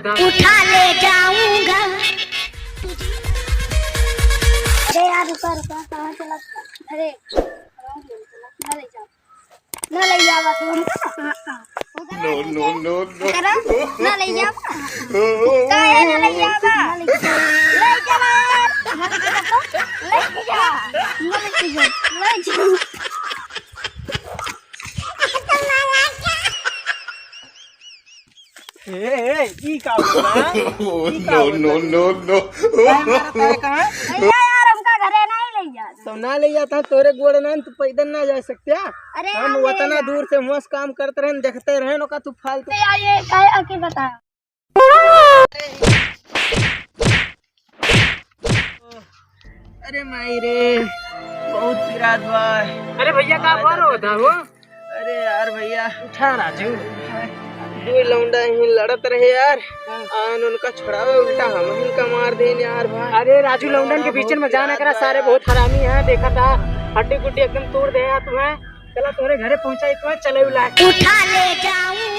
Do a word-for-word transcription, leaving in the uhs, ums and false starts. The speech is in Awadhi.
उठा ले जाऊंगा। अरे यार, रुका, रुका, कहाँ चला? अरे, ना ले जाओ, ना ले जावा तू हमका। हाँ, हाँ। No, no, no, no। करा, ना ले जावा। काहे ना ले जावा? ले चला यार, ले जा, ले जा, ले जा। ए, ए, ई का होता है? ई का होता है? No, no, no। काहे मारत है, कहाँ? भैया यार, हमका घरे नहीं ले जाता। तो ना ले जाता, तोरे गोड़ ना, तू पैदल ना जा सकते, हाँ? अरे हम यार, ले वतना जा। दूर से मस्त काम करते रहे, देखते रहे, ओका तू फालतू। अरे यार, ये काहे आके बता? अरे माई रे, बहुत पिरात बा। अरे भैया, का बार होता हो? अरे यार भैया, उठा राजू। दो लौंडा ही लड़त रहे यार, हाँ। आन उनका छुड़ावे, उल्टा हम ही का मार देन यार भाई। अरे राजू, लौंडन के बीच में जाना करा, सारे बहुत हरामी हैं। देखा था, हड्डी गुड्डी एकदम तोड़ दे यार तुम्हें। चला, तोरे घरे पहुंचाई तुम्हें, चले उला। उठा ले जाऊं।